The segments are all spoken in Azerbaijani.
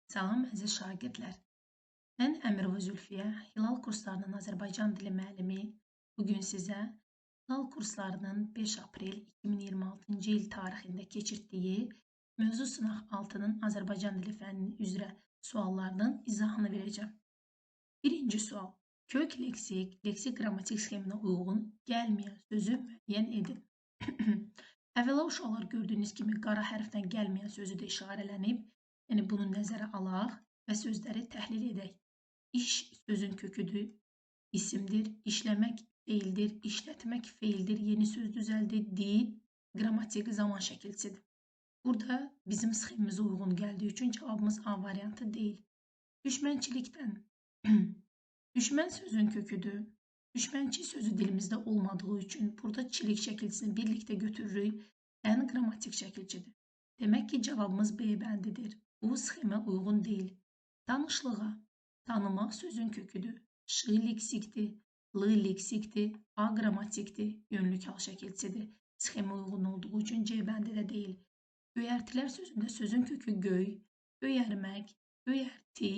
Salam əziz şagirdlər. Mən Əmirova Zülfiyə, Hilal kurslarının Azərbaycan dili müəllimi. Bugün sizə Hilal kurslarının 5 aprel 2026-cı il tarixində keçirtdiyi mövzu sınaq 6-nın Azərbaycan dili fənni üzrə suallarının izahını verəcəm. Birinci sual. Kök leksik, leksik qrammatik sxeminə uyğun gəlməyən sözü müəyyən edin. Əvvəla uşaqlar gördüyünüz kimi qara hərfdən gəlməyən sözü də işarələnib. Yəni bunu nəzərə alaq və sözləri təhlil edək. İş sözün köküdür, isimdir, işləmək feildir, işlətmək feildir, yeni söz düzəldi, di, qrammatik zaman şəkilçisidir. Burada bizim sxemimizə uyğun gəldiyi üçün cavabımız A variantı deyil. Düşmənçilikdən. Düşmən sözün köküdür. Düşmənçi sözü dilimizdə olmadığı üçün burada çilik şəkilçisini birlikdə götürürük. Dən qrammatik şəkilçidir. Demək ki, cavabımız B bəndidir. Bu sxemə uyğun deyil. Tanışlığa. Tanımaq sözün köküdür. Ş leksikdir, L leksikdir, A qrammatikdir, yönlük hal şəkilçisidir. Sxemə uyğun olduğu üçün C bəndi də deyil. Göyərtilər sözündə sözün kökü göy, göyərmək, göyərti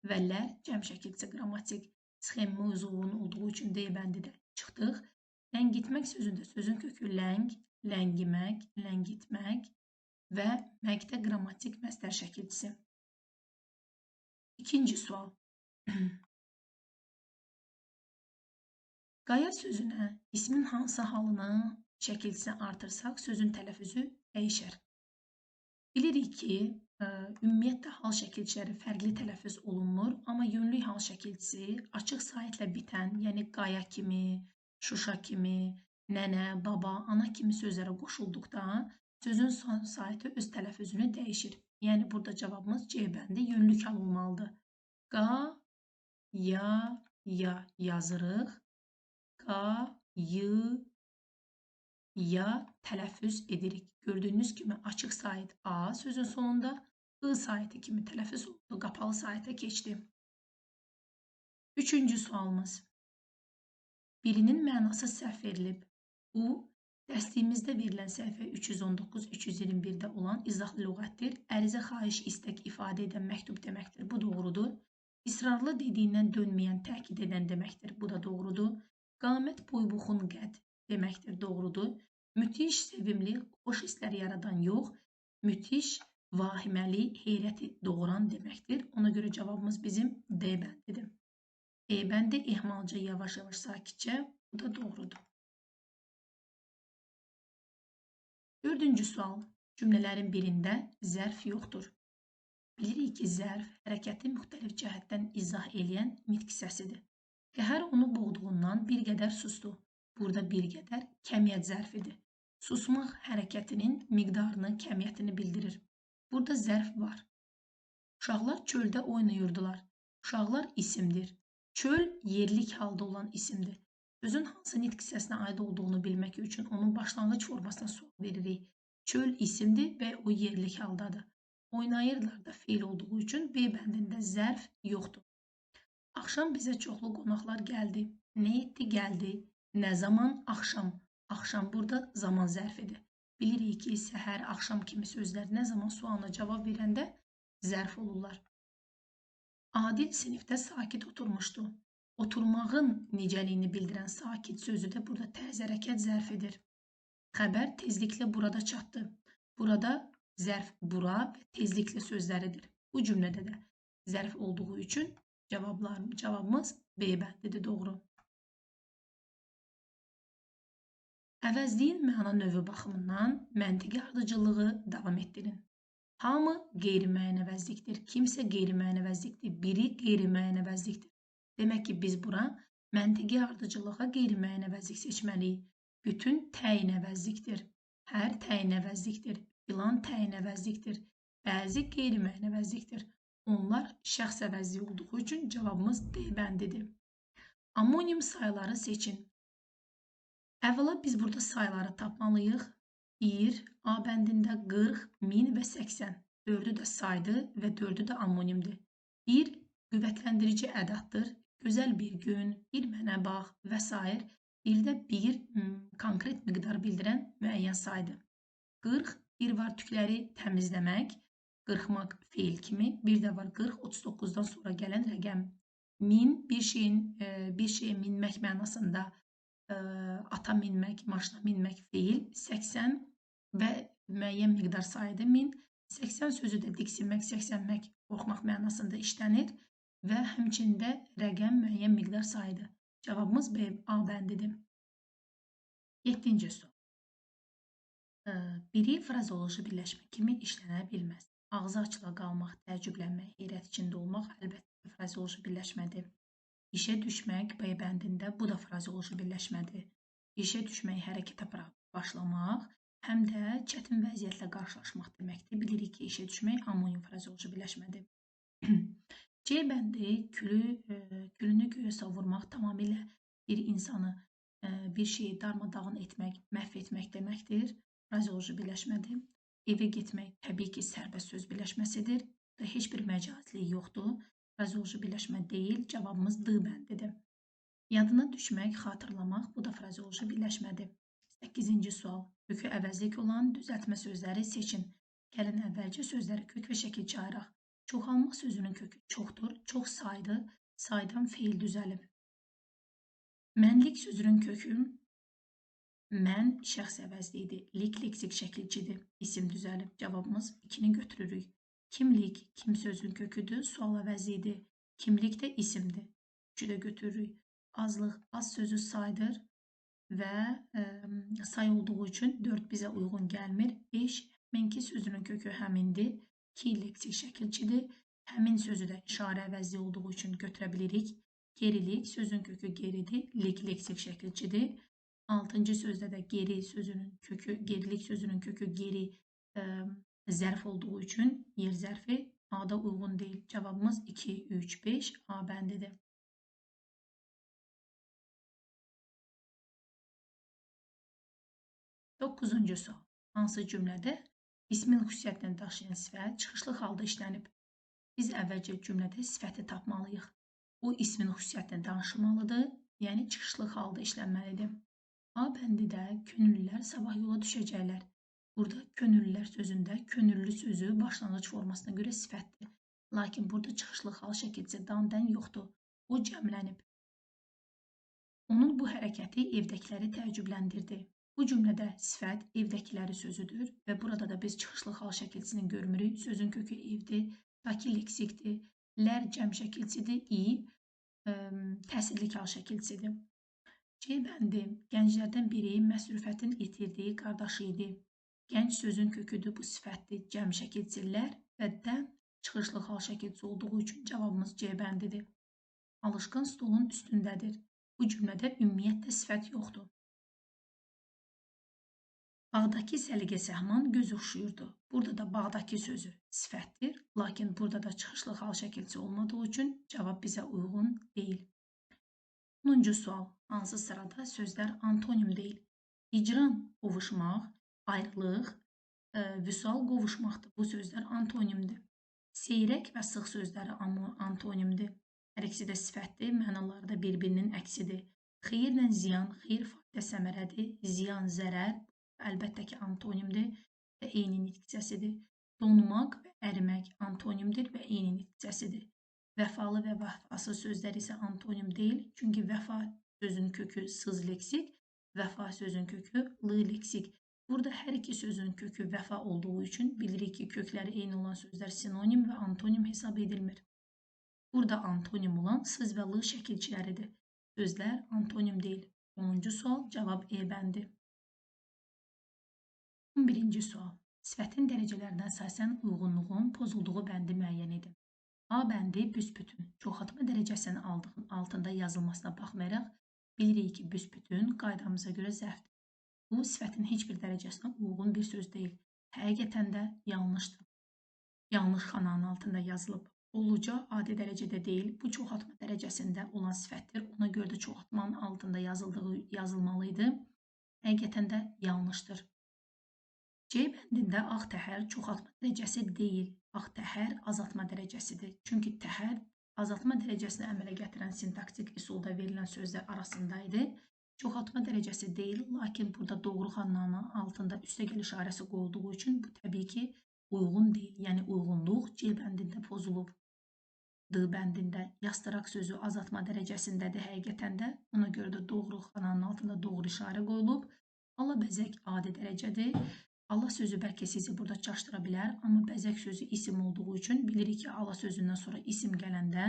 və lər cəm şəkilçisi qrammatik. Sxemə uyğun olduğu üçün D bəndi də çıxdıq. Ləngitmək sözündə sözün kökü ləng, ləngimək, ləngitmək və məkdə qrammatik məstər şəkilçisi. İkinci sual. Qaya sözünə ismin hansı halını şəkilçisini artırsaq sözün tələffüzü dəyişər. Bilirik ki, ümumiyyətlə hal şəkilçiləri fərqli tələffüz olunmur, amma yönlük hal şəkilçisi açıq saitlə bitən, yəni qaya kimi, Şuşa kimi, nənə, baba, ana kimi sözlərə qoşulduqda sözün son saiti öz tələffüzünü dəyişir. Yəni burada cavabımız C bəndi yönlük hal olmalıdır. Qa, ya, ya yazırıq. Qa, y, ya tələffüz edirik. Gördüyünüz kimi açıq sait A sözün sonunda I saiti kimi tələffüz olundu. Qapalı saitə keçdi. Üçüncü sualımız. Birinin mənası səhv verilib. Bu, dərsliyimizdə verilən səhifə 319-321-də olan izahlı lüğətdir. Ərizə, xahiş, istək ifadə edən məktub deməkdir. Bu doğrudur. İsrarlı dediyindən dönməyən, təkid edən deməkdir. Bu da doğrudur. Qamət, boy, buxun, qəd deməkdir. Doğrudur. Müthiş, sevimli, xoş hisslər yaradan yox, müthiş, vahiməli, heyrəti doğuran deməkdir. Ona görə cavabımız bizim D bəndidir. E bəndi ehmalca, yavaş-yavaş, sakitcə. Bu da doğrudur. Dördüncü sual. Cümlələrin birində zərf yoxdur. Bilirik ki, zərf hərəkəti müxtəlif cəhətdən izah eləyən nitq hissəsidir. Qəhər onu boğduğundan bir qədər sustu. Burada bir qədər kəmiyyət zərfidir. Susmaq hərəkətinin miqdarını, kəmiyyətini bildirir. Burada zərf var. Uşaqlar çöldə oynayırdılar. Uşaqlar isimdir. Çöl yerlik halda olan isimdir. Sözün hansı nitq hissəsinə aid olduğunu bilmək üçün onun başlanğıc formasına sual veririk. Çöl isimdir və o yerlik haldadır. Oynayırlar da feil olduğu üçün B bəndində zərf yoxdur. Axşam bizə çoxlu qonaqlar gəldi. Nə etdi gəldi? Nə zaman? Axşam. Axşam burada zaman zərfidir. Bilirik ki, səhər, axşam kimi sözlər nə zaman sualına cavab verəndə zərf olurlar. Adil sinifdə sakit oturmuşdu. Oturmağın nicəliyini bildirən sakit sözü də burada təzə hərəkət zərfidir. Xəbər tezliklə burada çatdı. Burada zərf bura və tezliklə sözləridir. Bu cümlədə də zərf olduğu üçün cavabımız B bəndidir, doğru. Əvəzliyin məna növü baxımından məntiqi ardıcıllığı davam etdirin. Hamı qeyri-müəyyən əvəzlikdir. Kimsə qeyri-müəyyən əvəzlikdir. Biri qeyri-müəyyən əvəzlikdir. Demək ki, biz bura məntiqi ardıcıllığa qeyri-müəyyən əvəzlik seçməliyik. Bütün təyin əvəzlikdir. Hər təyin əvəzlikdir. Filan təyin əvəzlikdir. Bəzi qeyri-müəyyən əvəzlikdir. Onlar şəxs əvəzliyi olduğu üçün cavabımız D bəndidir. Amonim sayları seçin. Əvvəla biz burada sayları tapmalıyıq. 1, A bəndində 40, 1000 və 80. 4-ü də saydı və 4-ü də amonimdir. 1 qüvvətləndirici ədaddır. Gözəl bir gün, bir mənə bax və s. Bir də bir konkret miqdar bildirən müəyyən saydır. 40, bir var tükləri təmizləmək. Qırxmaq feil kimi. Bir də var 40, 39-dan sonra gələn rəqəm. Min, bir şeyə minmək mənasında ata minmək, maşına minmək feil. 80 və müəyyən miqdar sayıdır min. 80 sözü də diksinmək, səksənmək, qorxmaq mənasında işlənir və həmçində rəqəm müəyyən miqdar sayıdır. Cavabımız B, A bəndidir. 7-ci sual. Biri frazeoloji birləşmə kimi işlənə bilməz. Ağzı açıla qalmaq, təəccüblənmək, heyrət içində olmaq əlbəttə frazeoloji birləşmədir. İşə düşmək B bəndində bu da frazeoloji birləşmədir. İşə düşmək, hərəkətə başlamaq, həm də çətin vəziyyətlə qarşılaşmaq deməkdir. Bilirik ki, işə düşmək amonim frazeoloji birləşmədir. C bəndi külünü göyə savurmaq tamamilə bir insanı, bir şeyi darmadağın etmək, məhv etmək deməkdir. Frazeoloji birləşmədir. Evə getmək təbii ki, sərbəst söz birləşməsidir. Burada heç bir məcaziliyi yoxdur. Frazeoloji birləşmə deyil. Cavabımız D bəndidir. Yadına düşmək, xatırlamaq bu da frazeoloji birləşmədir. 8-ci sual. Kökü əvəzlik olan düzəltmə sözləri seçin. Gəlin əvvəlcə sözləri kök və şəkilçi ayıraq. Çoxalmaq sözünün kökü çoxdur, çox saydır, saydan feil düzəlib. Mənlik sözünün kökü mən şəxs əvəzliyidir, lik leksik şəkilçidir, isim düzəlib. Cavabımız 2-ni götürürük. Kimlik, kim sözünün köküdür, sual əvəzliyidir. Kimlik də isimdir, 3-ü də götürürük. Azlıq, az sözü saydır və say olduğu üçün 4 bizə uyğun gəlmir. 5, həminki sözünün kökü həmindir. Ki leksik şəkilçidir. Həmin sözü də işarə əvəzliyi olduğu üçün götürə bilirik. Gerilik sözün kökü geridir. Lik leksik şəkilçidir. 6-cı sözdə də geri sözünün kökü, gerilik sözünün kökü geri zərf olduğu üçün yer zərfi A-da uyğun deyil. Cavabımız 2, 3, 5 A bəndidir. Doqquzuncu sual. Hansı cümlədə ismin xüsusiyyətini daşıyan sifət çıxışlı halda işlənib? Biz əvvəlcə cümlədə sifəti tapmalıyıq. O ismin xüsusiyyətini danışılmalıdır, yəni çıxışlı halda işlənməlidir. A bəndidə könüllülər sabah yola düşəcəklər. Burada könüllülər sözündə könüllü sözü başlanğıc formasına görə sifətdir. Lakin burada çıxışlı hal şəkilçisi dan-dən yoxdur. O cəmlənib. Onun bu hərəkəti evdəkiləri təəccübləndirdi. Bu cümlədə sifət evdəkiləri sözüdür və burada da biz çıxışlı hal şəkilçisini görmürük. Sözün kökü evdir, dakil leksikdir, lər cəm şəkilçidir, i təsirlik hal şəkilçisidir. C bəndi gənclərdən biri Məsrufətin itirdiyi qardaşı idi. Gənc sözün köküdür, bu sifətdir, cəm şəkilçilər və dən çıxışlı hal şəkilçisi olduğu üçün cavabımız C bəndidir. Alışqan stolun üstündədir. Bu cümlədə ümumiyyətlə sifət yoxdur. Bağdakı səliqə səhman göz oxşuyurdu. Burada da bağdakı sözü sifətdir, lakin burada da çıxışlı hal şəkilçisi olmadığı üçün cavab bizə uyğun deyil. 10-cu sual. Hansı sırada sözlər antonim deyil? Hicran qovuşmaq, ayrılıq, vüsal qovuşmaqdır. Bu sözlər antonimdir. Seyrək və sıx sözləri antonimdir. Hər ikisi də sifətdir, mənaları da bir-birinin əksidir. Xeyirlə ziyan, xeyir fayda səmərədir, ziyan zərər, əlbəttə ki, antonimdir və eyni nitq hissəsidir. Donmaq və ərimək antonimdir və eyni nitq hissəsidir. Vəfalı və vəfasız sözlər isə antonim deyil. Çünki vəfa sözün kökü sız leksik, vəfa sözün kökü lı leksik. Burada hər iki sözün kökü vəfa olduğu üçün bilirik ki, kökləri eyni olan sözlər sinonim və antonim hesab edilmir. Burada antonim olan sız və lı şəkilçiləridir. Sözlər antonim deyil. 10-cu sual cavab E bəndi. 11-ci sual. Sifətin dərəcələrinə əsasən uyğunluğun pozulduğu bəndi müəyyən edin. A bəndi büsbütün çoxaltma dərəcəsinin altında yazılmasına baxmayaraq bilirik ki, büsbütün qaydamıza görə zərfdir. Bu sifətin heç bir dərəcəsinə uyğun bir söz deyil. Həqiqətən də yanlışdır. Yanlış xananın altında yazılıb. Oluca adi dərəcədə deyil, bu çoxaltma dərəcəsində olan sifətdir. Ona görə də çoxaltmanın altında yazılmalı idi. Həqiqətən də yanlışdır. C bəndində ağ təhər çoxaltma dərəcəsi deyil. Ağ təhər azaltma dərəcəsidir. Çünki təhər azaltma dərəcəsini əmələ gətirən sintaktik üsulda verilən sözlər arasındaydı. Çoxaltma dərəcəsi deyil, lakin burada doğru xananın altında üstəgəl işarəsi qoyulduğu üçün bu təbii ki Uyğun deyil, yəni uyğunluq C bəndində pozulub. D bəndində yastıraq sözü azaltma dərəcəsindədir həqiqətən də. Ona görə də doğru xananın altında doğru işarə qoyulub. Ala bəzək adi dərəcədir. Ala sözü bəlkə sizi burada çaşdıra bilər, amma bəzək sözü isim olduğu üçün bilirik ki, ala sözündən sonra isim gələndə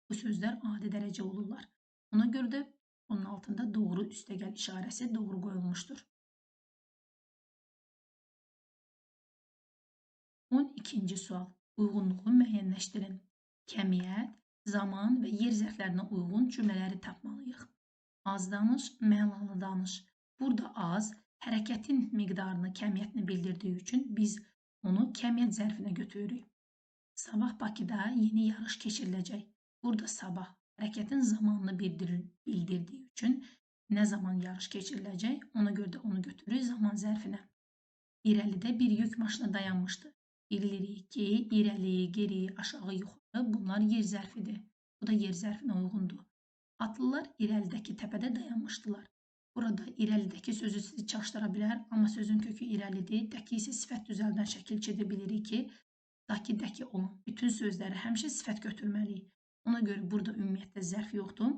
bu sözlər adi dərəcə olurlar. Ona görə də onun altında doğru üstəgəl işarəsi doğru qoyulmuşdur. 12-ci sual. Uyğunluğu müəyyənləşdirin. Kəmiyyət, zaman və yer zərflərinə uyğun cümlələri tapmalıyıq. Az danış, mənalı danış. Burada az, hərəkətin miqdarını, kəmiyyətini bildirdiyi üçün biz onu kəmiyyət zərfinə götürürük. Sabah Bakıda yeni yarış keçiriləcək. Burada sabah hərəkətin zamanını bildirdiyi üçün nə zaman yarış keçiriləcək, ona görə də onu götürürük zaman zərfinə. İrəlidə bir yük maşını dayanmışdı. Bilirik ki, irəli, geri, aşağı, yuxarı bunlar yer zərfidir. Bu da yer zərfinə uyğundur. Atlılar irəlidəki təpədə dayanmışdılar. Burada irəlidəki sözü sizi çaşdıra bilər, amma sözün kökü irəlidir. Dəki isə sifət düzəldən şəkilçidir. Bilirik ki, daki, dəki olan bütün sözləri həmişə sifət götürməliyik. Ona görə burada ümumiyyətlə zərf yoxdur.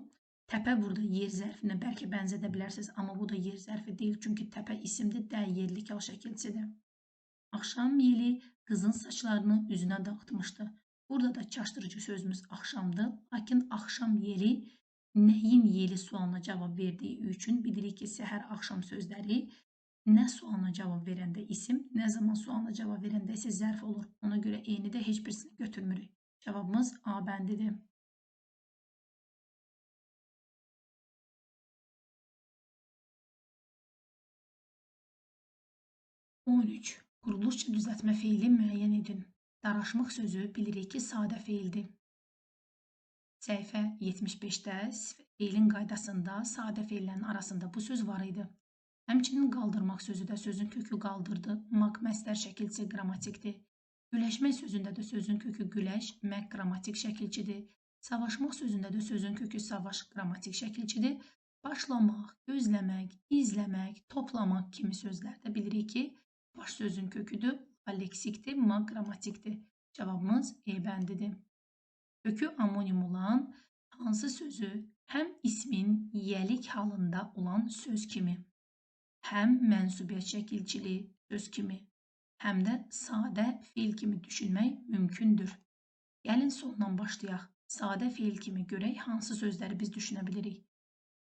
Təpə burada yer zərfinə bəlkə bənzədə bilərsiniz, amma bu da yer zərfi deyil. Çünki təpə isimdir, də yerlik hal şəkilçidir. Axşam yeli qızın saçlarını üzünə dağıtmışdı. Burada da çaşdırıcı sözümüz axşamdır. Lakin axşam yeli nəyin yeli sualına cavab verdiyi üçün bilirik ki, səhər axşam sözləri nə sualına cavab verəndə isim, nə zaman sualına cavab verəndə isə zərf olur. Ona görə eyni də heç birisini götürmürük. Cavabımız A bəndidir. 13. Quruluşca düzəltmə feili müəyyən edin. Daraşmaq sözü bilirik ki, sadə feildir. Səhifə 75-də feilin qaydasında sadə feillərin arasında bu söz var idi. Həmçinin qaldırmaq sözü də sözün kökü qaldırdı. Maq məstər şəkilçisi qrammatikdir. Güləşmək sözündə də sözün kökü güləş, mək qrammatik şəkilçidir. Savaşmaq sözündə də sözün kökü savaş qrammatik şəkilçidir. Başlamaq, gözləmək, izləmək, toplamaq kimi sözlərdə bilirik ki, baş sözün köküdür, leksikdir, maq qrammatikdir. Cavabımız E bəndidir. Kökü amonim olan hansı sözü həm ismin yiyəlik halında olan söz kimi, həm mənsubiyyət şəkilçiliyi söz kimi, həm də sadə feil kimi düşünmək mümkündür. Gəlin sondan başlayaq. Sadə feil kimi görək hansı sözləri biz düşünə bilirik.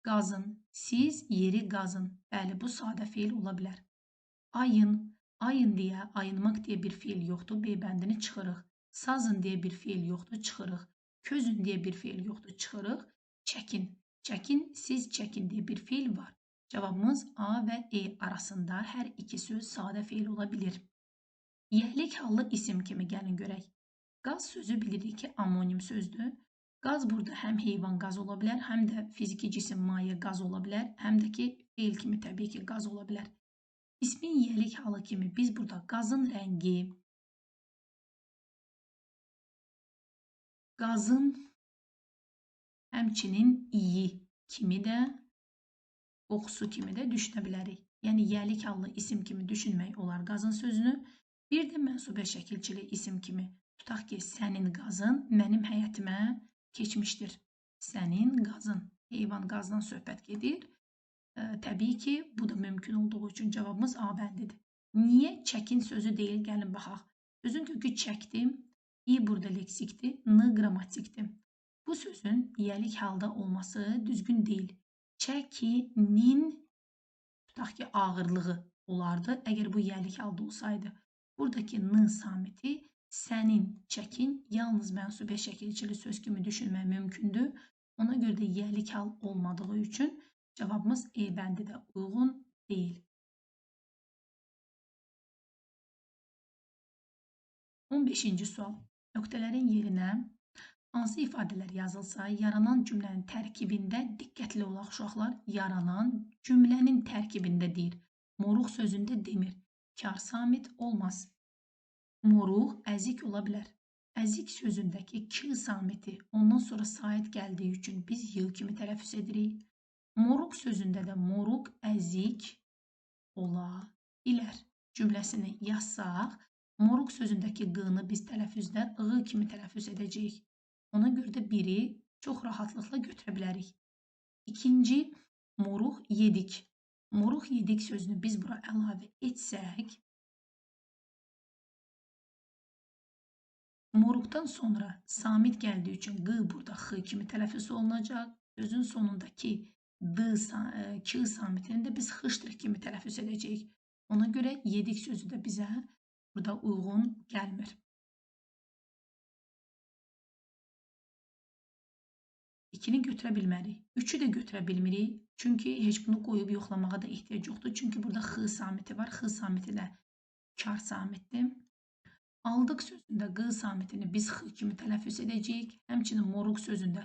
Qazın, siz yeri qazın. Bəli, bu sadə feil ola bilər. Ayın, ayın deyə, ayınmaq deyə bir feil yoxdur, B bəndini çıxırıq. Sazın deyə bir feil yoxdur, çıxırıq. Közün deyə bir feil yoxdur, çıxırıq. Çəkin, çəkin, siz çəkin deyə bir feil var. Cavabımız A və E arasında hər iki söz sadə feil ola bilir. Yiyəlik hallı isim kimi gəlin görək. Qaz sözü bilirik ki, amonim sözdür. Qaz burada həm heyvan qaz ola bilər, həm də fiziki cisim maye qaz ola bilər, həm də ki, feil kimi təbii ki, qaz ola bilər. İsmin yiyəlik halı kimi biz burada qazın rəngi, qazın həmçinin iyi kimi də, qoxusu kimi də düşünə bilərik. Yəni, yiyəlik hallı isim kimi düşünmək olar qazın sözünü. Bir də mənsubiyyət şəkilçili isim kimi. Tutaq ki, sənin qazın mənim həyətimə keçmişdir. Sənin qazın. Heyvan qazdan söhbət gedir. Təbii ki, bu da mümkün olduğu üçün cavabımız A bəndidir. Niyə çəkin sözü deyil? Gəlin baxaq. Sözün kökü çəkdim. İ burada leksikdir, N qrammatikdir. Bu sözün yiyəlik halda olması düzgün deyil. Çəkinin, tutaq ki, ağırlığı olardı, əgər bu yiyəlik halda olsaydı. Buradakı N samiti sənin, çəkin, yalnız mənsubiyyət şəkilçili söz kimi düşünmək mümkündür. Ona görə də yiyəlik hal olmadığı üçün cavabımız E bəndi də uyğun deyil. 15-ci sual. Nöqtələrin yerinə hansı ifadələr yazılsa, yaranan cümlənin tərkibində diqqətli olaq uşaqlar, yaranan cümlənin tərkibində deyir. Moruq sözündə demir. Kar samit olmaz. Moruq əzik ola bilər. Əzik sözündəki k samiti ondan sonra sait gəldiyi üçün biz y kimi tələffüz edirik. Moruq sözündə də moruq əzik ola bilər cümləsini yazsaq, Moruq sözündəki q-nı biz tələffüzdə ğ kimi tələffüz edəcəyik. Ona görə də 1-i çox rahatlıqla götürə bilərik. İkinci, moruq yedik. Moruq yedik sözünü biz bura əlavə etsək, moruqdan sonra samit gəldiyi üçün q burada x kimi tələffüz olunacaq. Sözün sonundakı d, k samitini də biz x ştrix kimi tələffüz edəcəyik. Ona görə yedik sözü də bizə burada uyğun gəlmir. 2-ni götürə bilmərik. 3-ü də götürə bilmirik. Çünki heç bunu qoyub yoxlamağa da ehtiyac yoxdur. Çünki burada x samiti var. X samiti də kar samitdir. Aldıq sözündə q samitini biz x kimi tələffüz edəcəyik. Həmçinin moruq sözündə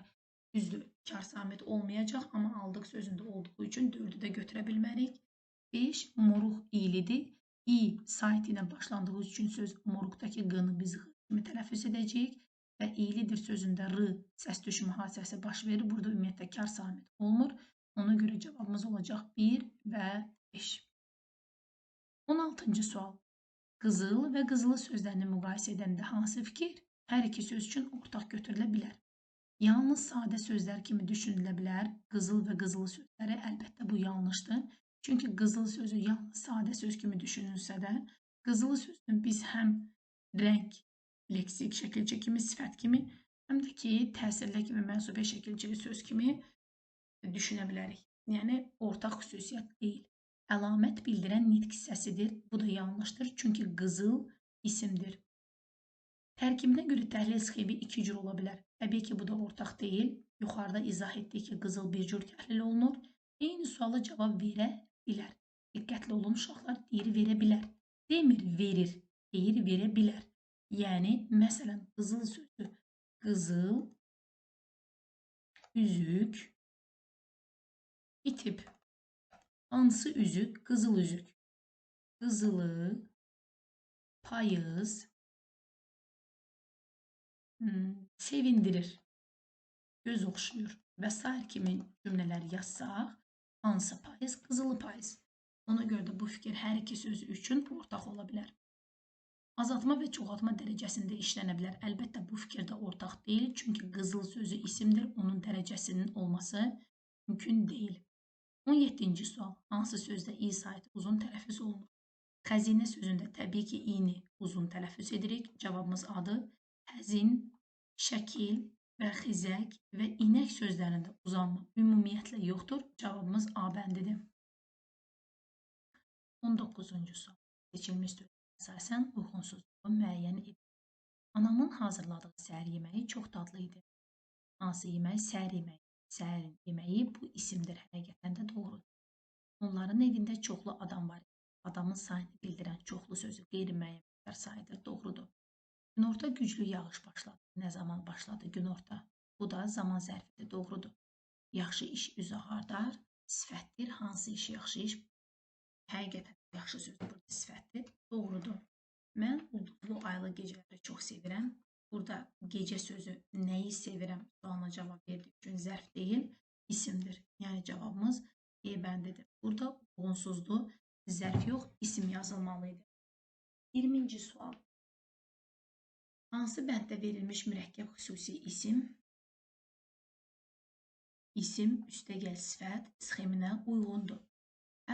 düzdür, kar samit olmayacaq, amma aldıq sözündə olduğu üçün 4-ü də götürə bilmərik. 5 moruq ilidir. İ saiti ilə başlandığı üçün söz moruqdakı q-nı biz x kimi tələffüz edəcəyik və ilidir sözündə r səs düşümü hadisəsi baş verir. Burada ümumiyyətlə kar samit olmur. Ona görə cavabımız olacaq 1 və 5. 16-cı sual. Qızıl və qızılı sözlərini müqayisə edəndə hansı fikir hər iki söz üçün ortaq götürülə bilər? Yalnız sadə sözlər kimi düşünülə bilər. Qızıl və qızılı sözləri, əlbəttə bu yanlışdır. Çünki qızıl sözü yalnız sadə söz kimi düşünülsə də, qızılı sözünü biz həm rəng, leksik şəkilçi kimi, sifət kimi, həm də ki, təsirli kimi, mənsubə şəkilçili söz kimi düşünə bilərik. Yəni, ortaq xüsusiyyət deyil. Əlamət bildirən nitq hissəsidir. Bu da yanlışdır. Çünki qızıl isimdir. Tərkibinə görə təhlil sxemi iki cür ola bilər. Təbii ki, bu da ortaq deyil. Yuxarıda izah etdik ki, qızıl bir cür təhlil olunur. Eyni suala cavab verə bilər. Diqqətli olun uşaqlar, deyir verə bilər. Demir verir, deyir verə bilər. Yəni, məsələn, qızıl sözü qızıl, üzük, itib. Hansı üzük? Qızıl üzük. Qızılı, payız, sevindirir, göz oxşuyur və sair kimi cümlələr yazsaq, hansı payız? Qızılı payız. Ona görə də bu fikir hər iki sözü üçün ortaq ola bilər. Azaltma və çoxaltma dərəcəsində işlənə bilər. Əlbəttə bu fikir də ortaq deyil, çünki qızıl sözü isimdir, onun dərəcəsinin olması mümkün deyil. 17-ci sual. Hansı sözdə i saiti uzun tələffüz olunur? Xəzinə sözündə təbii ki, i-ni uzun tələffüz edirik. Cavabımız adı. Həzin, şəkil və xizək və inək sözlərində uzanma ümumiyyətlə yoxdur. Cavabımız A bəndidir. 19-cu sual. Seçilmiş sözə əsasən uyğunsuzluğu müəyyən edir. Anamın hazırladığı səhər yeməyi çox dadlı idi. Hansı yemək? Səhər yeməyi. Səhər yeməyi bu isimdir. Həqiqətən də doğrudur. Onların evində çoxlu adam var. Adamın sayını bildirən çoxlu sözü qeyri-müəyyən miqdar sayıdır. Doğrudur. Günorta güclü yağış başladı. Nə zaman başladı? Günorta. Bu da zaman zərfidir. Doğrudur. Yaxşı iş üz ağardar. Sifətdir. Hansı iş yaxşı iş? Həqiqətən yaxşı sözü burada sifətdir. Doğrudur. Mən ulduzlu aylı gecələri çox sevirəm. Burada gecə sözü nəyi sevirəm sualına cavab verdiyi üçün zərf deyil, isimdir. Yəni cavabımız E bəndidir. Burada uyğunsuzdur. Zərf yox, isim yazılmalı idi. 20-ci sual. Hansı bənddə verilmiş mürəkkəb xüsusi isim, isim üstəgəl sifət sxeminə uyğundur?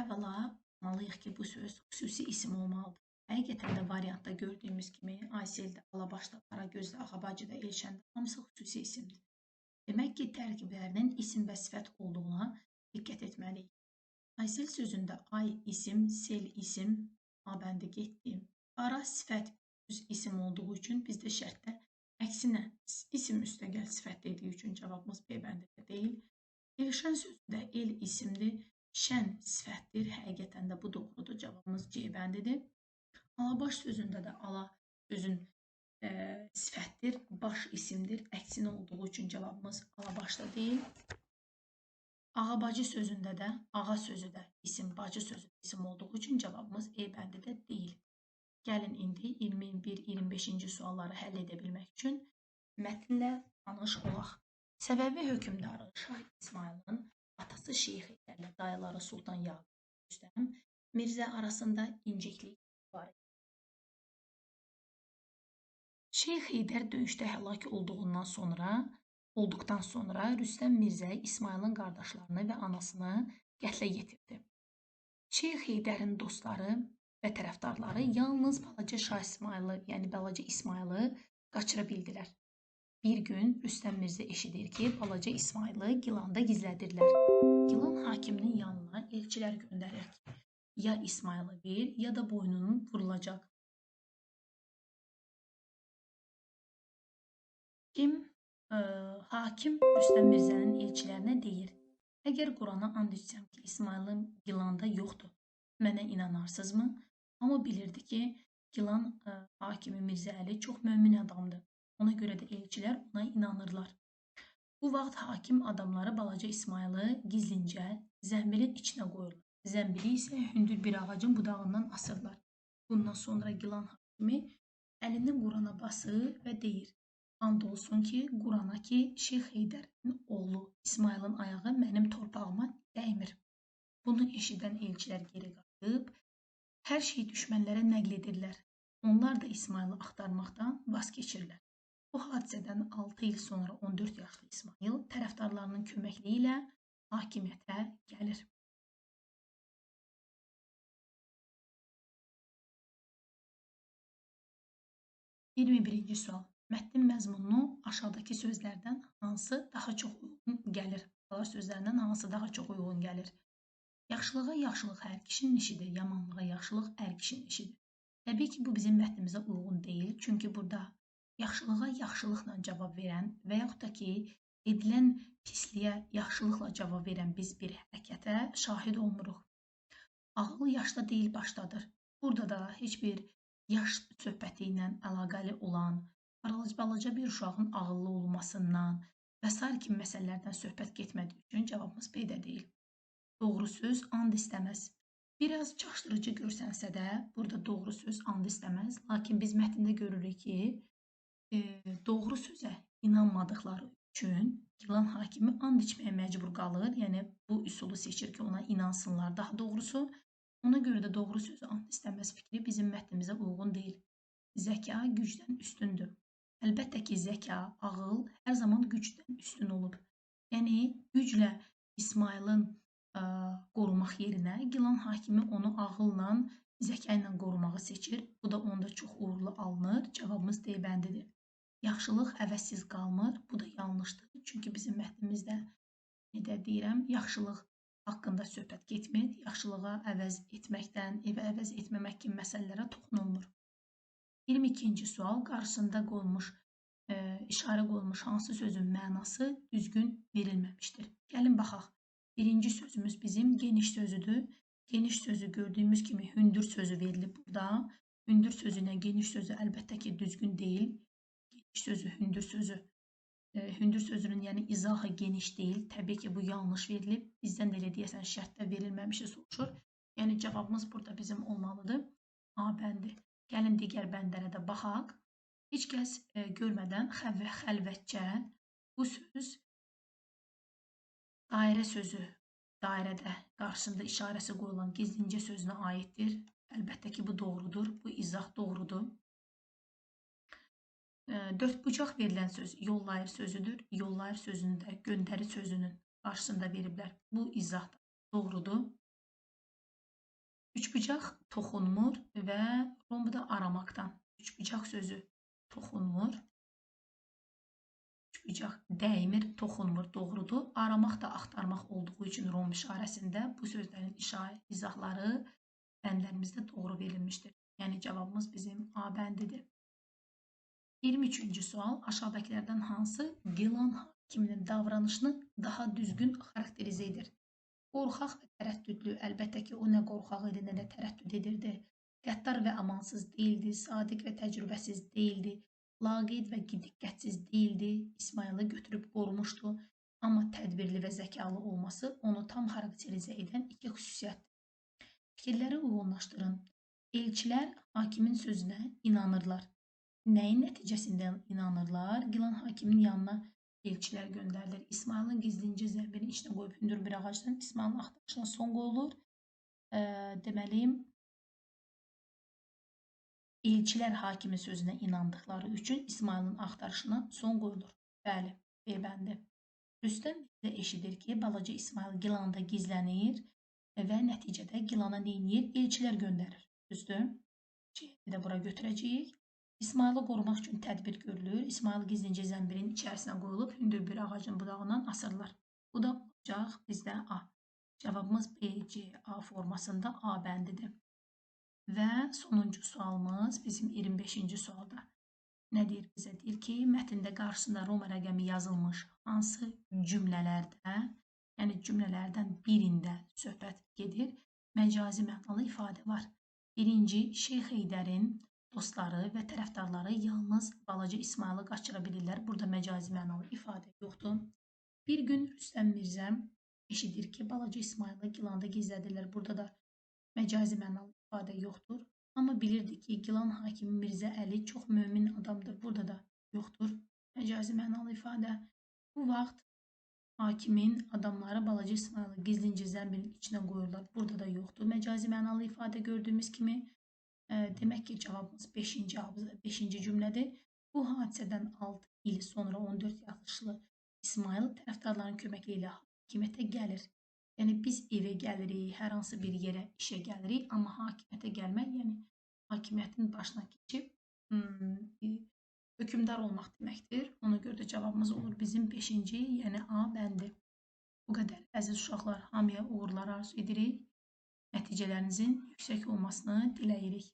Əvvəla, anlamalıyıq ki, bu söz xüsusi isim olmalıdır. Həqiqətən də variantda gördüyümüz kimi Ayseldə, Alabaşda, Qaragözdə, Ağabacıda, Elşəndə hamısı xüsusi isimdir. Demək ki, tərkiblərinin isim və sifət olduğuna diqqət etməliyik. Aysel sözündə ay isim, sel isim, A bəndi getdi. Qara sifət isim olduğu üçün bizdə şərtdə əksinə isim üstəgəl sifət dediyi üçün cavabımız B bəndində deyil. Elşən sözündə el isimdir, şən sifətdir. Həqiqətən də bu doğrudur. Cavabımız C bəndidir. Alabaş sözündə də ala sözün sifətdir, baş isimdir. Əksinə olduğu üçün cavabımız alabaşda deyil. Ağabacı sözündə də ağa sözü də isim, bacı sözü də isim olduğu üçün cavabımız E bəndi də deyil. Gəlin indi 21-25-ci sualları həll edə bilmək üçün mətnlə tanış olaq. Səfəvi hökmdarı Şah İsmayılın atası Şeyx Heydərlə dayıları Sultan Yaqub Rüstəm Mirzə arasında inciklik var idi. Şeyx Heydər döyüşdə həlak olduqdan sonra Rüstəm Mirzə İsmayılın qardaşlarını və anasını qətlə yetirdi. Şeyx Heydərin dostları və tərəfdarları yalnız balaca Şah İsmayılı, yəni balaca İsmayılı qaçıra bildilər. Bir gün Rüstəm Mirzə eşidir ki, balaca İsmayılı Gilanda gizlədirlər. Gilan hakiminin yanına elçilər göndərir ki, ya İsmayılı ver, ya da boynunun vurulacaq. Hakim Rüstəm Mirzənin elçilərinə deyir, əgər Qurana and içsəm ki, İsmayılın Gilanda yoxdur, mənə inanarsınızmı? Amma bilirdi ki, Gilan hakimi Mirzə Əli çox mömin adamdır. Ona görə də elçilər ona inanırlar. Bu vaxt hakim adamları balaca İsmayılı gizlincə zənbilin içinə qoyurlar. Zənbili isə hündür bir ağacın budağından asırlar. Bundan sonra Gilan hakimi əlini Qurana basır və deyir, and olsun ki, Qurana ki, Şeyx Heydərin oğlu İsmayılın ayağı mənim torpağıma dəymir. Bunu eşidən elçilər geri qayıdıb, hər şeyi düşmənlərə nəql edirlər. Onlar da İsmayılı axtarmaqdan vaz keçirlər. Bu hadisədən 6 il sonra 14 yaşlı İsmayıl tərəfdarlarının köməkliyi ilə hakimiyyətə gəlir. 21-ci sual. Mətnin məzmununu aşağıdakı sözlərdən hansı daha çox uyğun gəlir? Bunlar sözlərindən hansı daha çox uyğun gəlir? Yaxşılığa yaxşılıq hər kişinin işidir, yamanlığa yaxşılıq ər kişinin işidir. Təbii ki, bu bizim mətnimizə uyğun deyil. Çünki burada yaxşılığa yaxşılıqla cavab verən və yaxud da ki, edilən pisliyə yaxşılıqla cavab verən biz bir hərəkətə şahid olmuruq. Ağıl yaşda deyil, başdadır. Burada da heç bir yaş söhbəti ilə əlaqəli olan, balaca bir uşağın ağıllı olmasından və sair kimi məsələlərdən söhbət getmədiyi üçün cavabımız B-də deyil. Doğru söz and istəməz. Biraz çaşdırıcı görsənsə də burada doğru söz and istəməz. Lakin biz mətndə görürük ki, doğru sözə inanmadıqları üçün Gilan hakimi and içməyə məcbur qalır. Yəni bu üsulu seçir ki, ona inansınlar daha doğrusu. Ona görə də doğru sözü and istəməz fikri bizim mətnimizə uyğun deyil. Zəka gücdən üstündür. Əlbəttə ki, zəka, ağıl hər zaman gücdən üstün olub. Yəni güclə İsmayılın qorumaq yerinə Gilan hakimi onu ağılla, zəka ilə qorumağı seçir. Bu da onda çox uğurlu alınır. Cavabımız D bəndidir. Yaxşılıq əvəzsiz qalmır. Bu da yanlışdır. Çünki bizim mətnimizdə nə deyirəm, yaxşılıq haqqında söhbət getmir. Yaxşılığa əvəz etməkdən, evə əvəz etməmək kimi məsələlərə toxunulmur. 22-ci sual qarşısında qoyulmuş, işarə qoyulmuş hansı sözün mənası düzgün verilməmişdir? Gəlin baxaq. Birinci sözümüz bizim geniş sözüdür. Geniş sözü gördüyümüz kimi hündür sözü verilib burada. Hündür sözü ilə geniş sözü əlbəttə ki, düzgün deyil. Geniş sözü, hündür sözü. Hündür sözünün yəni izahı geniş deyil. Təbii ki, bu yanlış verilib. Bizdən də elə deyəsən şərtdə verilməmişi soruşur. Yəni cavabımız burada bizim olmalıdır. A bəndi. Gəlin digər bəndlərə də baxaq. Heç kəs görmədən xəlvətcə bu söz dairə sözü, dairədə qarşısında işarəsi qoyulan gizlincə sözünə aiddir. Əlbəttə ki, bu doğrudur. Bu izah doğrudur. Dörd bucaq verilən söz yollayır sözüdür. Yollayır sözünü də göndəri sözünün qarşısında veriblər. Bu izah da doğrudur. Üçbucaq toxunmur və rombu da aramaqdan. Üçbucaq sözü toxunmur. Üçbucaq dəymir, toxunmur, doğrudur. Aramaq da axtarmaq olduğu üçün romb işarəsində bu sözlərin izahları bəndlərimizdə doğru verilmişdir. Yəni cavabımız bizim A bəndidir. 23-cü sual aşağıdakılardan hansı Gilan hakiminin davranışını daha düzgün xarakterizə edir? Qorxaq və tərəddüdlü, əlbəttə ki, o nə qorxaq idi, nə də tərəddüd edirdi. Qəddar və amansız deyildi, sadiq və təcrübəsiz deyildi, laqeyd və diqqətsiz deyildi, İsmayılı götürüb qorumuşdu. Amma tədbirli və zəkalı olması onu tam xarakterizə edən iki xüsusiyyətdir. Fikirləri uyğunlaşdırın. Elçilər hakimin sözünə inanırlar. Nəyin nəticəsində inanırlar? Gilan hakiminin yanına elçilər göndərilir. İsmayılın gizlincə zənbilin içinə qoyub hündür bir ağacdan İsmayılın axtarışına son qoyulur. Deməli, Elçilər hakimin sözünə inandıqları üçün İsmayılın axtarışına son qoyulur. Bəli, B bəndi. Rüstəm Mirzə eşidir ki, balaca İsmayıl Gilanda gizlənir və nəticədə Gilana neyniyir? Elçilər göndərir. Düzdür? C-ni də bura götürəcəyik. İsmayılı qorumaq üçün tədbir görülür. İsmayıl gizlincə zənbilin içərisinə qoyulub hündür bir ağacın budağından asırlar. Bu da olacaq bizdə A. Cavabımız B, C, A formasında A bəndidir. Və sonuncu sualımız bizim 25-ci sualda. Nə deyir bizə? Deyir ki, mətndə qarşısında Roma rəqəmi yazılmış hansı cümlələrdə, yəni cümlələrdən birində söhbət gedir, məcazi mənalı ifadə var. Birinci, Şeyx Heydərin dostları və tərəfdarları yalnız balaca İsmayılı qaçıra bilirlər. Burada məcazi mənalı ifadə yoxdur. Bir gün Rüstəm Mirzə eşidir ki, balaca İsmayılı Gilanda gizlədirlər. Burada da məcazi mənalı ifadə yoxdur. Amma bilirdi ki, Gilan hakimi Mirzə Əli çox mömin adamdır. Burada da yoxdur məcazi mənalı ifadə. Bu vaxt hakimin adamları balaca İsmayılı gizlincə zənbilin içinə qoyurlar. Burada da yoxdur məcazi mənalı ifadə gördüyümüz kimi. Demək ki, cavabımız 5-ci cümlədir. Bu hadisədən 6 il sonra 14 yaşlı İsmayıl tərəfdarların köməkliyi ilə hakimiyyətə gəlir. Yəni biz evə gəlirik, hər hansı bir yerə işə gəlirik, amma hakimiyyətə gəlmək, yəni hakimiyyətin başına keçib hökmdar olmaq deməkdir. Ona görə də cavabımız olur bizim 5-ci, yəni A bəndi. Bu qədər əziz uşaqlar, hamıya uğurlar arzu edirik. Nəticələrinizin yüksək olmasını diləyirik.